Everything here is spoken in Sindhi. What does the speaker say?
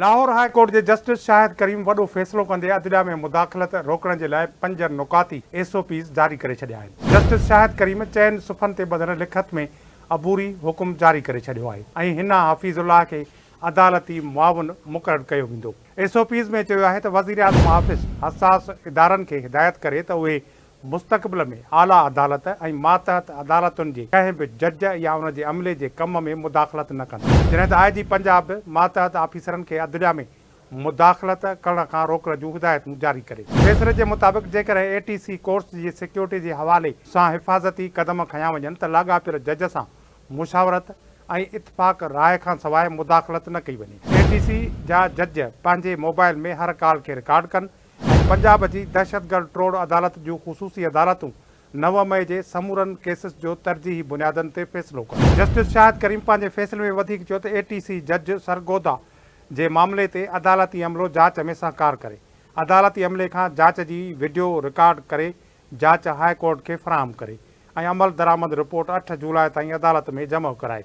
لاهور هاء ڪورٽ جي جسٽس شاهد ڪريم وڏو فيصلو ڪندي عدليه ۾ مداخلت روڪڻ جي لاء پنج نقاطي ايس او پيز جاري ڪري ڇڏيا آهن. جسٽس شاهد ڪريم چئن صفحن تي ٻڌل لکت ۾ عبوري حڪم جاري ڪري ڇڏيو آهي ۽ حنا حفيظ الله کي عدالتي معاون مقرر ڪيو ويندو. ايس او پيز ۾ چيو آهي ته وزيراعظم آفيس حساس ادارن کي هدايت ڪري ته اهي مستقبل ۾ اعليٰ عدالت ۽ ماتحت عدالتن جي ڪنهن به جج يا ان جي عملي جي ڪم ۾ مداخلت نه ڪن. جڏهن ته آء جي پنجاب به ماتحت آفيسرن کي عدليه ۾ مداخلت ڪرڻ کان روڪڻ جون هدايتون جاري ڪري. فيصلي جي مطابق جيڪڏهن اي ٽي سي ڪورٽس جي سيڪيورٽي جي حوالي سان حفاظتي قدم کنيا وڃن ته لاڳاپيل جج سان مشاورت ۽ اتفاق راء کانسواء مداخلت نه ڪئي وڃي. اي ٽي سي جا جج پنهنجي موبائل ۾ هر ڪال کي رڪارڊ ڪن ۽ پنجاب جي دهشتگرد ٽوڙ عدالت جون خصوصي عدالتون 9 مئي جي سمورن ڪيسز جو ترجيحي بنيادن تي فيصلو ڪن. جسٽس شاهد ڪريم پنهنجي فيصلي ۾ وڌيڪ چيو ته اي ٽي سي جج سرگوڌا جي معاملي تي عدالتي عملو جاچ ۾ سهڪار ڪري، عدالتي عملي کان جاچ جي وڊيو رڪارڊ ڪري جاچ هاء ڪورٽ کي فراهم ڪري ۽ عملدرآمد رپورٽ اٺ جولاء تائين عدالت ۾ جمع ڪرائي.